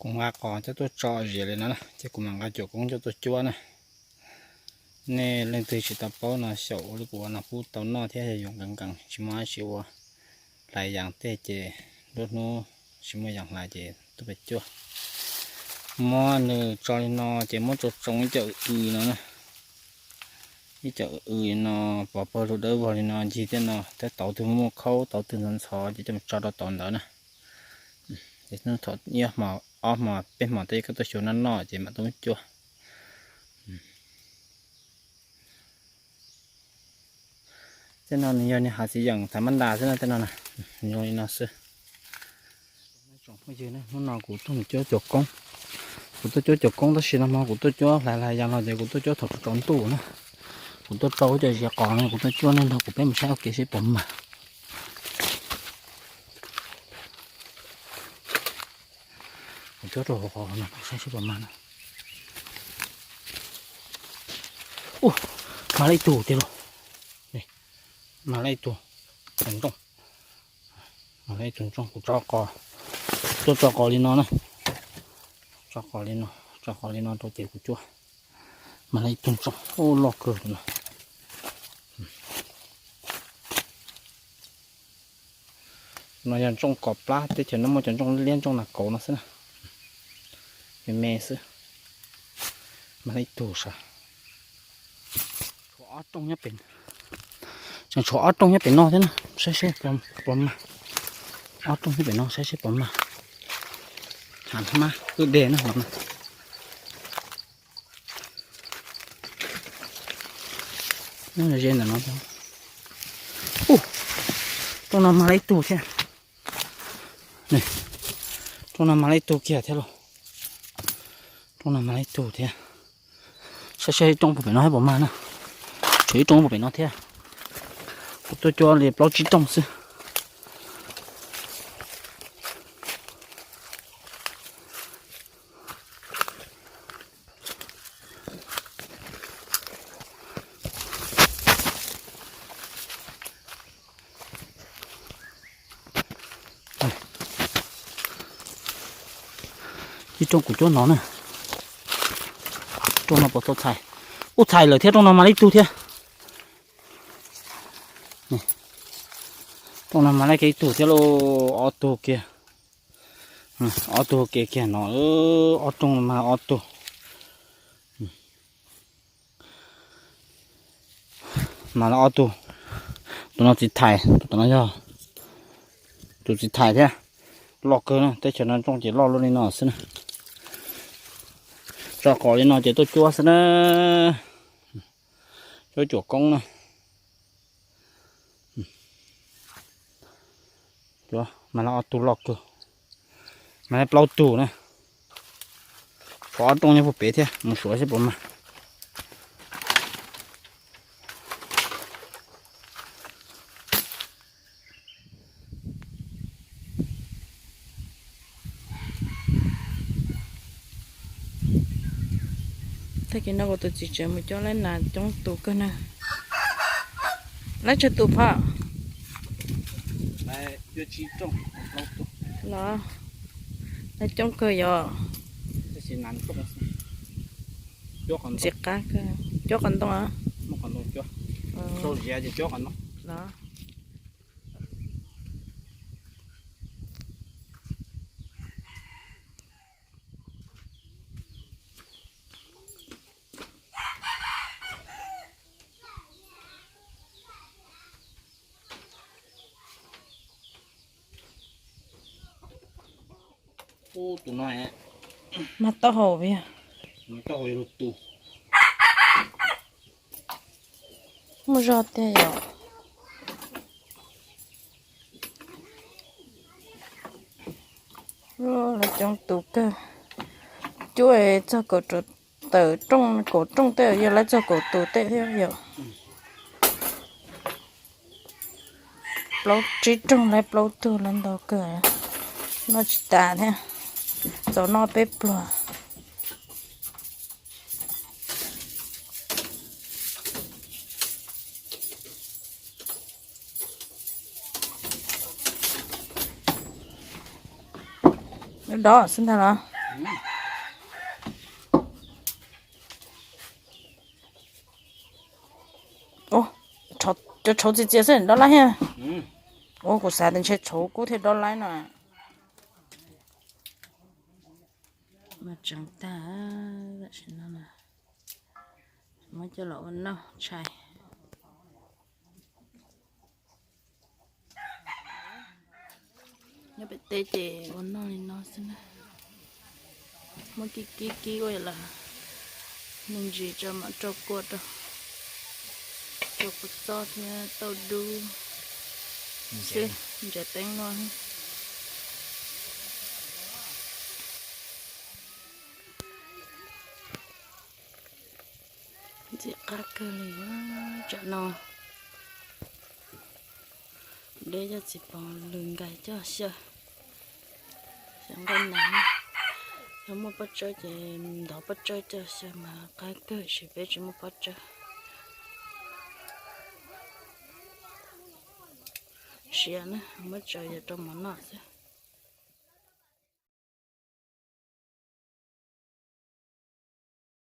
Kuv nqa qos coj tuaj tso zias li no na, ces kuv mam nqa cuam koob coj tuaj cuab na. Nej leej twg tsis tau paub no xyaum ua li kuv ua no pub tau noj thiab, yog yuav nkees nkees tsis muaj dab tsi ua, hlais yas tej ces nruab hnub tsis muaj yas hlais ces tuaj pem cuab. Muab nws tso li no ces muab tsoo tsoo ib co w no na, ib co w no, pov pawg lug dawb vog li no ncig tej no, tej tauv twg muaj khaub tauv twg ntxhov ntxhov ces coj mus tso rau tauv ntawd na. Ces thaum ib hmo ob hmo peb hmo tej koj tuaj xyuas noj noj ces mam tuaj muab cuab. Tej no nws yog niag hav txiv yeem thav mab ntas xwb na, tej no na, zoo li no xwb. Tsoom phooj ywg, hnub no kuv tuaj mus cuab cuam koob, kuv tuaj cuab cuam koob tab sis nag hmo kuv tuaj cuab hlais hlais yas los ces kuv tuaj cuab thaum tsaus ntuj na. Kuv tuaj rau cov ziav qos no kuv tuaj cuab, nej nrog kuv peb mus saib ua ke seb puas mag. Kuv cuab rau hauv qhov no saib seb puas mag na. Ub, mag lawm ib tug tiag lauj. Mag lawm ib tug ntsooj. Mag lawm ib tug ntsooj, kuv tso qos, tuaj tso qos li no na. Tso qos li no, tso qos li no rau ces kuv cuab. Mag lawm ib tug ntsooj, ub, loj kawg no. No yog ntsooj kos plab, teb chaws no muaj cov ntsooj liab ntsooj nas kauv no xwb na. Me me xwb. Mag lawm ib tug sav. Tshuav ob rooj nyob pem, tseem tshuav ob rooj nyob pem no thiab na, saib seb puas mag. Ob rooj nyob pem no saib seb puas mag. Hav hmab kwj deg na no. Nyob ze ntawm no. Ub, rooj no mag lawm ib tug thiab. Rooj no mag lawm ib tug kiag thiab lauj. Rooj no mag lawm ib tug thiab. Saib saib ib rooj puag pem no puas mag na. Tshuav ib rooj puag pem no thiab. Kuv tuaj cuab li plaub tsib rooj xwb. Ib rooj kuv cuab no na. Rooj no puas tau txhais? Ub, txhais lawm thiab, rooj no mag lawm ib tug thiab. Rooj no mag lawm kiag ib tug thiab lauj, ob tug kiag. Ob tug kiag kiag no, ob rooj mag ob tug. Mag lawm ob tug. Tus no txiv thais, tus no yog tus txiv thais thiab. Loj kawg na, teb chaws no ntsooj ces loj luaj li no xwb na. Tso qos li no ces tuaj cuab xwb na. Cuab cuam koob na. Mag lawm ob tug loj kawg. Mag lawm plaub tug na. Tshuav ob rooj nyob puag pem thiab, mus suav seb puas mag. Tag kis no kuv tus txiv tsev mus cuab laib nas coob tus kawg na. Laib tsawg tus phauj? Los, laib coob kawg yom. Ntxim qab kawg. Cuab qos ntoo a? Los. Tus no mas taub hau, taub hau yog lug tus. Muaj zog tiag yom. Lawv coob tus kawg. Cuab txog kaum tawm rooj, kaum rooj tej yog laib txog kaum tus tej thiab yom. Plaub tsib rooj laib plaub tug, laib ntau kawg. Noj tsis tas thiab, txaus noj peb pluag. Lub dog xwb ntag los? Cov tshauv txias txias xwb dob laib thiab. Ua kuv xav tias ntshe tshauv kub thiaj dob laib no. Mas tseev tag, tam sim no muab coj los ua noj tshais. Nyob pem teb ces ua noj li no xwb na. Muab kib kib kib ua los me ntsis tso mam rau kua rau, rau kua txob thiab tauj dub xwb, ntsaws teeb no. Ntxim qab kawg li, tsam no deb coj txiv pov lws nkais coj xyaw, xyaw nqaij nas. Yog muaj pob tsawb ces ntov pob tsawb coj xyaw mas qab kawg, tiam sis peb tsis muaj pob tsawb. Siav na, muab tsaws yog rau mov noj xwb.